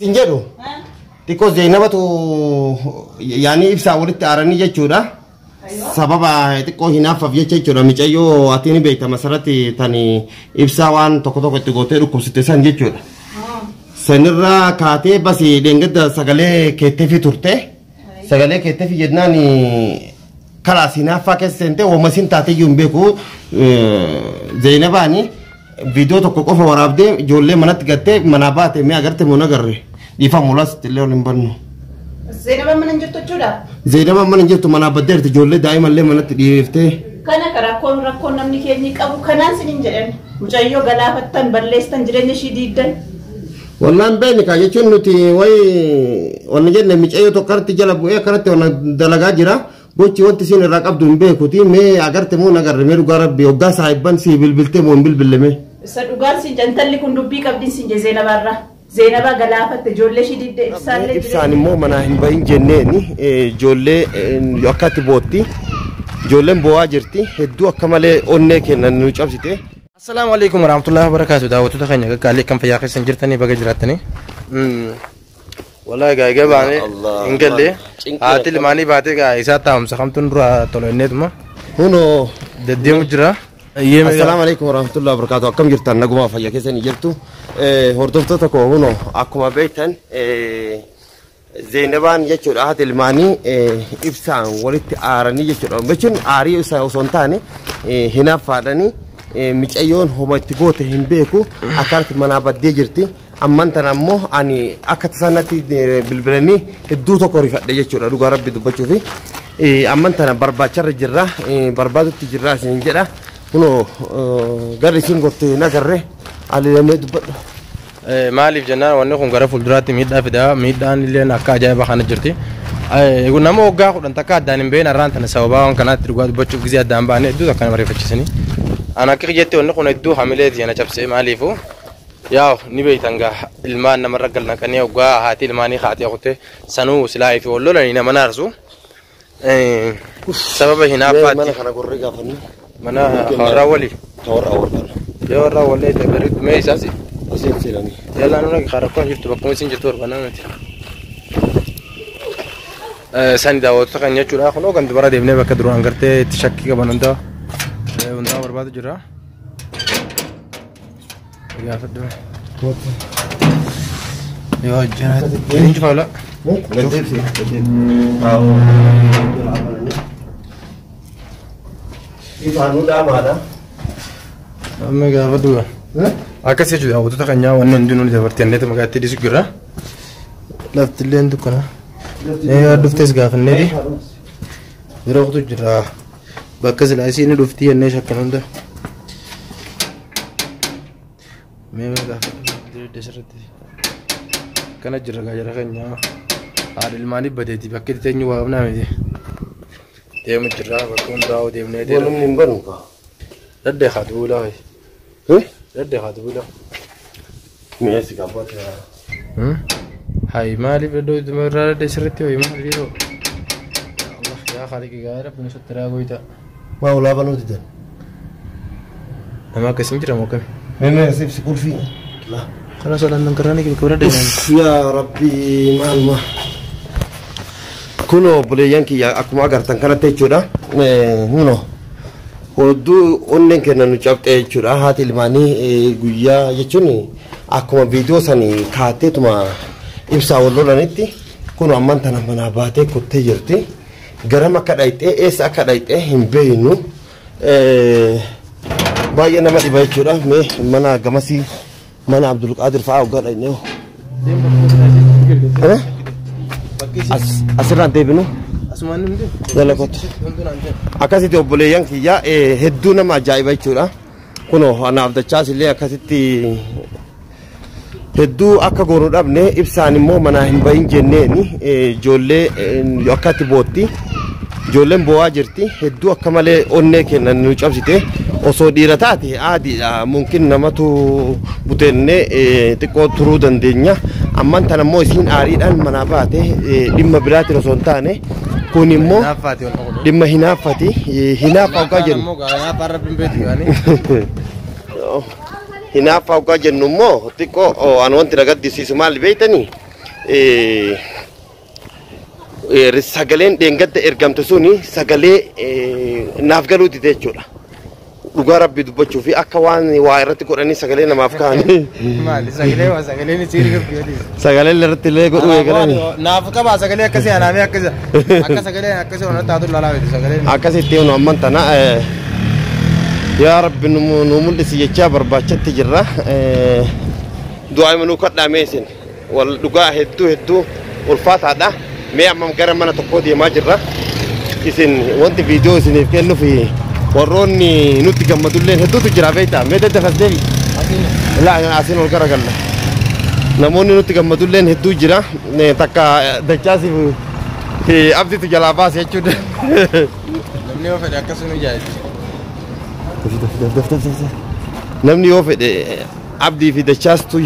Isin jedhu xiqqoo Zeenabatu yaanii ibsaa walitti aaranii jechuudha. Sababa xiqqoo hinaaffaaf jecha jechuudha. Micayyoo ati ni beekta masarratti tani ibsaa waan tokko tokko itti gootee dhukkubsite san jechuudha. Sanirraa kaatee basi dheengadda sagalee keetteefi turte. Sagalee keetteefi jennaan kalaas hinaaffaa keessa seentee hooma isin taatee iyyuu hin beeku. Zeenabaani viidiyoo tokko qofa waraabdee ijoollee manatti gattee manaa baate mee agarte moo nagarre dhiifamu las illee ol hin bannu. Zeenabaan mana hin jirtu jechuudha. Zeenabaan mana hin jirtu manaa baddeerti ijoollee daa'imallee manatti dhiiftee. Kana ka rakkoon rakkoon namni keenyi qabu kanaan sinin jedhan mucayyoo galaafattan balleessitan jireenya ishii diigdan. Wallaan beekni kaa jechuun nuti wayi wanni jenne micayyoo tokko irratti jala bu'ee akkanatti wanna dalagaa jira. Gochi wanti isin irraa qabdu hin beekuti mee agarte moo nagarre mee dhugaa rabbi hoggaa saahibban si bilbiltee moo hin bilbille mee. Isa dhugaan sin intalli kun dubbii qabdiin sin jee Zeenabaarraa. Zeenabaa galaafatte ijoollee ishii diidde ibsaallee Ibsaan immoo manaa hin bahin jenneeni ijoollee akkatti bootti. Ijoolleen boo'aa jirti hedduu akka malee onnee kennan nu cabsite. Assalaamu alaikum warahmatullahi wabarakatuh. Daawwattoota keenya gaggaalee kan fayyaa keessan jirtanii baga jiraattanii. Wallahi gaa egaa baanee hin galle. Haati ilmaanii baatee gaa isaa taa'umsa kamtuun dura tola inneetuma. Kunoo Deddeemu jira. Assalaamu alaikum warahmatullahi wabarakatuh. Akkam jirtan nagumaa fayyaa keessan jirtu. Hordoftoota koo kunoo akkuma beektan Zeenabaan jechuudha haati ilmaanii ibsaan walitti aaranii jechuudha. Jechuun aarii isaa osoo hin taane hinaaffaadhanii micayyoon homa itti goote hin beeku akkanatti manaa baddee jirti. Amman tana ammoo ani akka tasaanatti bilbilanii hedduu tokko rifadhe jechuudha dhugaa rabbi dubbachuufi. Amman tana barbaacharra jirra barbaadutti jirra isin jedha. Kunoo garri isin gorte nagarre alilamee dubbadhu. Maaliif jennaan wanni kun gara fuulduraatti miidhaa fida. Miidhaan illee akka ajaa'iba kana jirti. Nama waggaa 10 takka addaan hin beekne har'aan tana sababaa waan kanaatti dhugaa dubbachuuf gizee addaan baanee hedduu takka nama rifachiisanii. Ani akka kiyyatti wanni kun hedduu hamileeti na cabsee maaliifu yaa ni beektan gaa ilmaan namarra gal naqanii waggaa haati ilmaanii haati kutee sanuu silaa fi wal lolanii nama naarsu. Sababa hinaaffaatti. Mana kana gorree gaafannu. Mana warraa walii. Warraa wal kana. Yoo warraa walii ta'e bareedu mee isaas. Asiin seenanii. Yallaa nuna rakkoon jirtu bakkuma isin jirtu barbaannaa nuti. Sani daawwattoota kan jechuudha. Kunoo kan dubara deemnee bakka duraan gartee itti shakkii qaban hundaa hundaa barbaadu jira. Gaafadhu. Yoo hojjana. Inni cufa Gaddeebsi. Ifaanuu dhaamaadha. Amma gaafadhu. Akkas jechuudha daawwattoota kan nyaa wanni hundinuu ni dabartee anneetu maqaa dhiisu jira. Lafti illee dukkana. Dhuftes gaafanneeti. Yeroo kutu jira. Bakka silaa isiin dhuftii jennee shakkan hunda. Mee gaafadhu sirriitti. Kana jira gaa jara kan nyaa. Haadha ilmaanii badeeti bakka itti teenyu waa qabnaa miti. Deemu jira bakka hundaa'u deemnee deemu. Namni hin banu kaa. Daddee haati bulaa. Daddee haati bulaa. Mi'eessi qabata. Hai maaliif iddoo irraa daddee sirriitti ho'i maal yeroo. Allah yaa khaliqi gaa rabbi nu sattiraa goyta. Maa ulaa banuu didan. Nama akkasiin jira moo kami? Mee ibsi qulfii. Kana solaan dankarraa ni kibra deeman. Yaa rabbi maaluma. Kunoo obboleeyyan kiyya akkuma agartan kanatti jechuudha. Kunoo hedduu onneen kenna nu cabxee jechuudha. Haati ilmaanii guyyaa jechuun akkuma viidiyoo sanii kaateetuma ibsaa wal lolanitti kunoo amman tana manaa baatee kuttee jirti. Garam akka dhayxee eessa akka dhayxee hin beeknu. Baay'ee nama dhiba jechuudha. Mee mana gamasii mana Abdulqaadir fa'aa waggaa dhayxee. Asirraan deebinu. Jala kottu. Akkasitti obboleeyyan kiyya hedduu nama ajaa'iba jechuudha. Kunoo anaaf dachaas illee akkasitti hedduu akka goonu dhabne ibsaan immoo manaa hin bahin jenneeni ijoollee akkatti bootti. Ijoolleen boo'aa jirti hedduu akka malee onnee kennan nu cabsite osoo dhiira taate aadiidha mumkin namatu buteennee xiqqoo turuu dandeenya. Amman tana immoo isiin aariidhaan manaa baate dhimma biraatiin osoo hin taane kun immoo dhimma hinaaffati hinaaffaa hoggaa jennu. Hinaaffaa hoggaa jennu immoo xiqqoo an wanti na gaddisiisu maal beektanii? Sagaleen dheengadda ergamte suni sagalee naaf galuuti jechuudha. Dhugaa rabbi dubbachuu fi akka waan waa irratti godhanii sagalee namaaf kaa'anii. Maali sagalee waa sagaleen isiin qabdi. Sagalee irratti illee godhuu eegalanii. Naaf qabaa sagalee akkasii anaafii akkasii akka sagalee akkasii waan taatu lalaa miti sagaleen. Akkasitti nu amman tana yaa rabbi nu mul'isi jechaa barbaachatti jirra. Du'aa nu kadhaamee isin wal dhugaa hedduu hedduu ulfaataadha. Mee amma gara mana tokkoo deemaa jirra. Isin wanti viidiyoo isiniif kennuuf warroonni nutti gammadulleen hedduutu jira beektaa. Mee daddafas deebi. Laa asiin ol garagalla. Namoonni nutti gammadulleen hedduu jira. Takka dachaasiif abdiitu jalaa baase jechuudha. Namni yoo fedhe akkasuma ijaajji. Namni yoo fedhe abdii fi dachaastu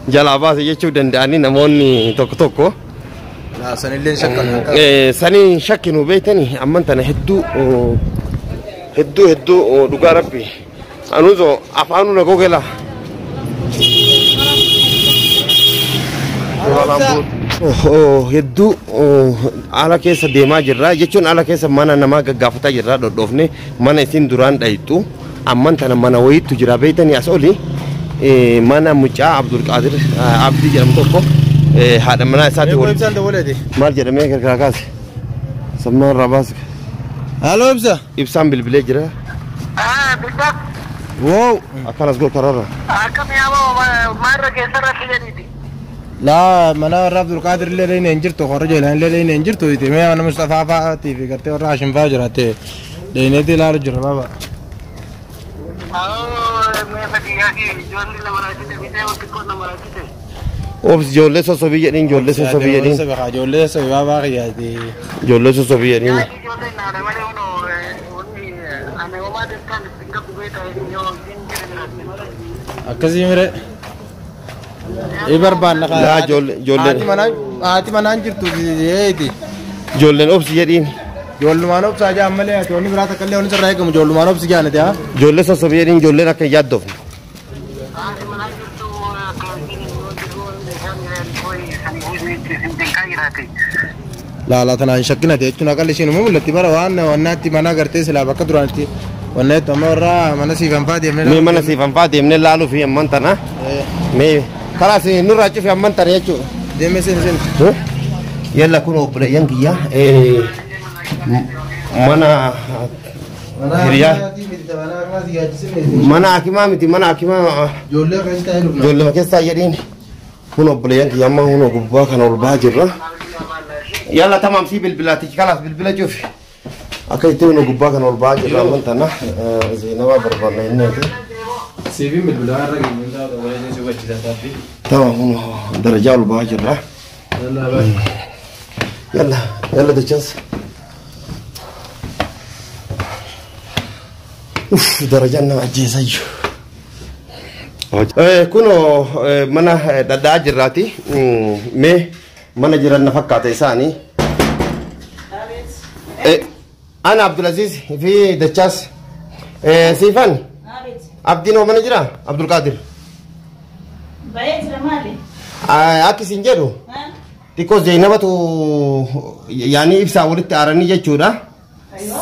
jalaa baase jechuu danda'anii namoonni tokko tokko. Sanillee shakkan. Sanii shakkinu beektanii amman tana hedduu hedduu hedduu dhugaa rabbi. Anuuzo afaanuu na gogela. Hedduu ala keessa deemaa jirra jechuun ala keessa mana namaa gaggaafataa jirra dhodhoofne mana isin duraan dhayixu amman tana mana wayiitu jira beektanii as oli mana mucaa Abdulqaadir Abdii jedhamu tokko haadha manaa isaati waliin maal jedhamee gargaara kaase sammaa irraa baase. Halo Ibsa. Ibsaan bilbilee jira. Wow akkanas gol karaarra. Laa mana warra Abdulqaadir illee dhayne hin jirtu warra Jeelaan illee dhayne hin jirtu mee mana Mustafaa fa'aatii fi gartee warra Hashim fa'aa jiraatte dhayneetti ilaalu jira baaba. Obsi ijoollee sossobii jedhiin ijoollee sossobii jedhiin. Ijoollee sossobii baabaa kiyyaati. Ijoollee sossobii jedhiin. Akkasii mire. Barbaanna Laa ijoolleen. Haati manaan jirtu eeti. Ijoolleen obsi jedhiin. Ijoollumaan obsaa jaan malee ati wanni biraa takka illee wanni sirraa eegamu ijoollumaan obsi jaanate haa. Ijoollee sossobii jedhiin ijoolleen akka hin yaaddofne. Laalaa tanaan shakkinate jechuun aqalli isheen immoo mul'atti bara waan wannaatti mana gartee silaa bakka duraanitti wanna jettu amma warra mana siifan fa'aa deemnee. Mee mana siifan fa'aa deemnee laaluu fi amman tana. Mee karaa isin nurraa cufi amman tana jechuudha. Deemee seen seen. Yalla kun obboleeyyan kiyya mana hiriyaa mana hakimaa miti mana hakimaa Ijoollee keessa keessaa jedhiin kun obboleeyyan kiyya amma kun gubbaa kana ol bahaa jirra. Yalla tamam si bilbilaati kalaas bilbila cufi. Akka itti kun gubbaa kana ol bahaa jirra amman tana Zeenabaa barbaadna inneeti. Siifiin bilbilaa irra geenyuun taa'u waliin si hubachiisan taabbi. Tamam kun darajaa ol bahaa jirra. Yalla yalla dachaas. Uff darajaan nama ajjeesayyu. Kunoo mana dhadhaa jirraati. Mee mana jiran na fakkaata isaanii. Ana Abdulaziz fi Dachaas. Siifan. Abdiin hoo mana jira? Abdulqaadir. Baay'ee jira maali? Akka isin jedhu xiqqoo Zeenabatu yaanii ibsaa walitti aaranii jechuudha.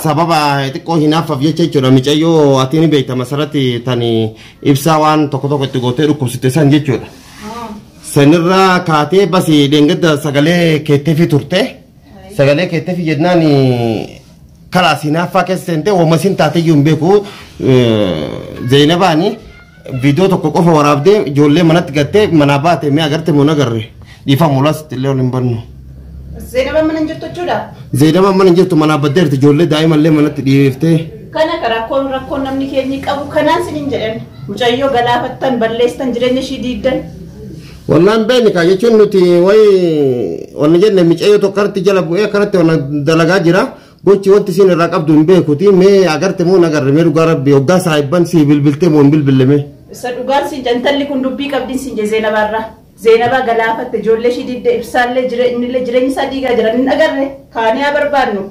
Sababa xiqqoo hinaaffaaf jecha jechuudha micayyoo ati ni beekta masarratti tani ibsaa waan tokko tokko itti gootee dhukkubsite san jechuudha. Sanirraa kaatee basi dheengadda sagalee keetteefi turte. Sagalee keetteefi jennaan kalaas hinaaffaa keessa seentee woomasiin taatee iyyuu hin beeku Zeenabaani viidiyoo tokko qofa waraabdee ijoollee manatti gattee manaa baate mee agarte moo nagarre dhiifamu laas illee ol hin bannu. Zeenabaan mana hin jirtu jechuudha. Zeenabaan mana hin jirtu manaa baddeerti ijoollee daa'imallee manatti dhiiftee. Kana rakkoon rakkoon namni keenya qabu kanaan sin hin jedhan mucayyoo galaafattan balleessitan jireenya ishii diigdan. Wallaan beekni kaa jechuun nuti wayi wanni jenne micayyoo tokko irratti jala bu'ee akkanatti wanna dalagaa jira. Gochi wanti isin irraa qabdu hin beekuti mee agarte moo nagarre mee dhugaa rabbi hoggaa saahibban si bilbiltee moo hin bilbille mee. Isa dhugaan sin intalli kun dubbii qabdiin sin je Zeenabaarraa. Zeenabaa galaafatte ijoollee ishii diigde ibsaallee innillee jireenya isaa diigaa jiran hin agarre kaanii haa barbaannu.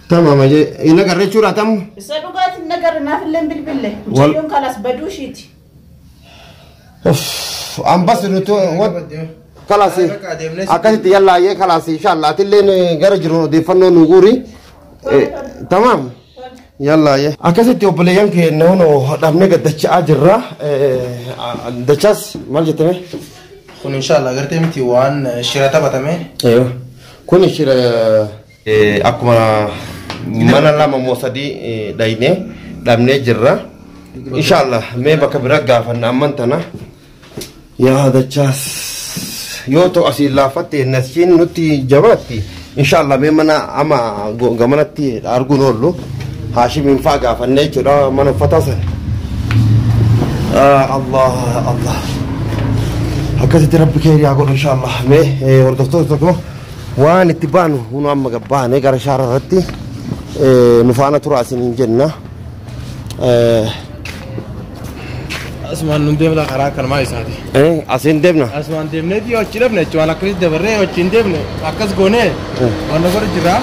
Tamam hin agarre jechuudha tam. Isa dhugaatiin hin agarre naafillee hin bilbille mucayyoon kalaas baduu ishiiti. Ambas nuti Kalaas akkasitti yallaayyee kalaas inshallah atillee gara jiru odeeffannoo nu guuri. Tamaam. Yallaayyee. Akkasitti obboleeyyan keenya hunoo dhabnee gaddacha'aa jirra. Dachaas maal jettame? Kun inshallah gartee miti waan shira taphatame. Kun shira akkuma mana lama moo sadii dhaynee dhabnee jirra. Inshallah mee bakka bira gaafanna amman tana. Yaa dachaas yoo ta'u asii laafatte nasiin nutti jabaatti. Inshallah mee mana ama gamanatti arguun oollu Haashimiin fa'aa gaafannee jechuudha mana uffataa sana. Allah Allah. Akkasitti rabbi kee yaa godhu inshallah. Mee hordoftoota tokko waan itti baanu hunu amma gabbaane gara shaara irratti nu faana tura isiniin jenna. Asumaan nun deemna karaa kanumaa isaati. Asiin deemna. Asumaan deemneeti yoo achi dhabne jechuun akkasitti dabarree yoo achi hin deemne akkas goonee waan godhu jira.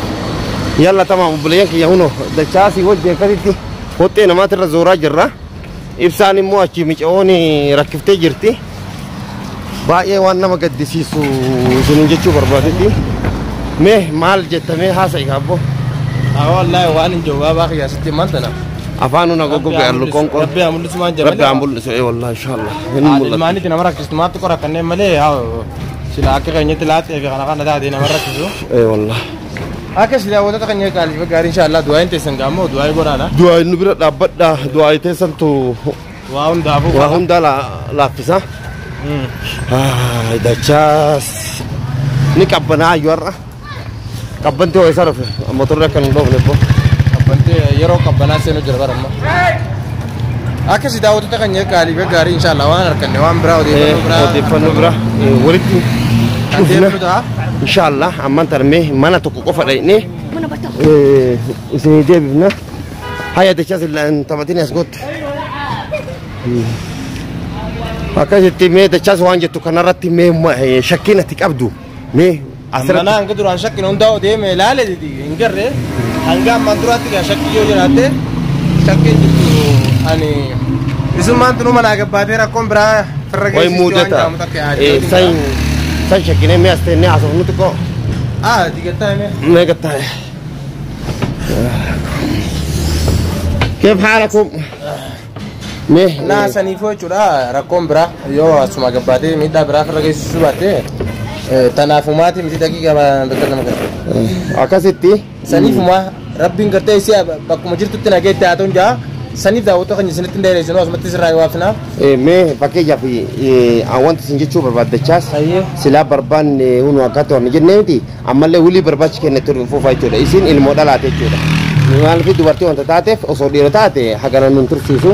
Yalla tamaam obboleeyyan kiyya hunoo dachaasii wajjin akkasitti hoxxee namaatirra zooraa jirra. Ibsaan immoo achi micaa'oon rakkiftee jirti. Baay'ee waan nama gaddisiisu isiniin jechuu barbaadetti. Mee maal jettamee haasa'i kaabbo? Wallaahi waan hin jiru baabaa kiyyaasitti maal tana. Afaan nuna goggoge allu qonqon. Rabbi haa mul'isu maan jabale. Rabbi haa mul'isu wallahi inshallah. Hin mul'atu. Ilmaanitti nama rakkistu maatti qora kanneen malee sila akka keenyatti laaxee fi kana kana taatee nama rakkisu. Wallahi. Akka sila wantoota keenya qaaliif gaarii inshallah du'aa teessan gaammoo du'aa godhaadha. Du'aa nu bira dhaabbadha du'aa teessantu waa hundaafuu. Waa hundaa laaffisa. Dachaas ni qabbanaa iyyuu har'a. Qabbantii hoo isaa dhufe motorri akka hin dhoofne boo. Qabbantii yeroo qabbanaa seenu jira baramma. Akkasii daawwattoota keenya qaaliif gaarii inshallah waan harkanne waan biraa odeeffannoo biraa. Odeeffannoo biraa walitti dhufna. Inshallah amman tarmee mana tokko qofa dhaqnee isinii deebifna. Haya dachaas hin taphatin as gootte. Akkasitti mee dachaas waan jettu kanarratti mee shakkiin ati qabdu mee asirratti. Mana hanga duraan shakkiin hundaa odeeme ilaale hin garree hanga ammaan duraatti gaa shakkii yoo jiraatte shakkiin jirtu ani isummaan tunuu manaa gabbaatee rakkoon biraa firra Way geessisti waan muudata. jaamu takka yaadde. San shakkinee mee as teennee haasofnu xiqqoo. Ah digattaa hime. Mee gattaa. كيف حالكم؟ Mee Naa saniifuu jechuudha rakkoon biraa yoo asuma gabbaatee miidhaa biraa firra geessisuu baatte tanaafumaati miti daqiiqa bakka nama gara. Akkasitti. Saniifumaa rabbiin gartee isii bakkuma jirtutti nageetti haa ta'u jaa saniif daawwattoota keenya isinitti hin dheeressinuu asumatti sirraa waafnaa. Mee fakkeenyaaf wanti isin jechuu barbaaddachaas silaa barbaanne hunu akkatti waan jennee miti ammallee wulii barbaachi kenne fuufaa jechuudha isin ilmoo dhalaate jechuudha. Maaliif dubartii wanta taateef osoo dhiira taate hagana nun tursiisu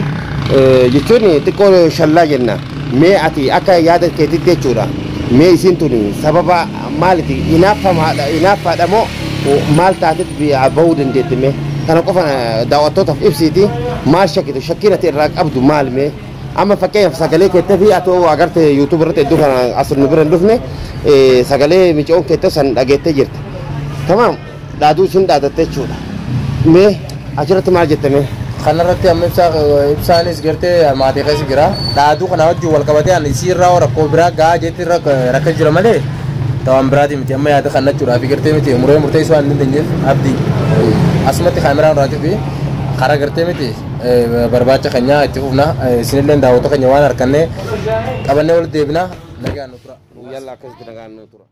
jechuun xiqqoo shallaa jenna. Mee ati akka yaada keetitti jechuudha. Mee isin tuni sababa maaliti hinaaffaadha moo maal taatetti bahuu dandeetti mee kana qofa daawwattootaaf ibsiiti maal shakkitu shakkiin ati irraa qabdu maal mee amma fakkeenyaaf sagalee keettee fi atoo agarte yuutuub irratti iddoo kana as nu bira hin dhufne sagalee micoon keettee san dhageettee jirti. Tamaam dhaaduu isin dhaadatte jechuudha. Mee achirratti maal jette mee? Kanarratti amma ibsaanis gartee maatii keessa jira. Dhaaduu kana wajjin wal qabatee ani isii irraa rakkoo biraa gahaa jeetti rakka jira malee tawaan biraati miti amma yaada kan jechuudha fi gartee miti muree murteessuu waan hin dandeenyeef abdii asumatti kaameraan irraa fi karaa gartee miti barbaacha keenya itti fufna isinillee daawwattoota keenya waan harkannee qabannee walitti deebina nagaan nu tura. Yalla akkasitti nagaan nu tura.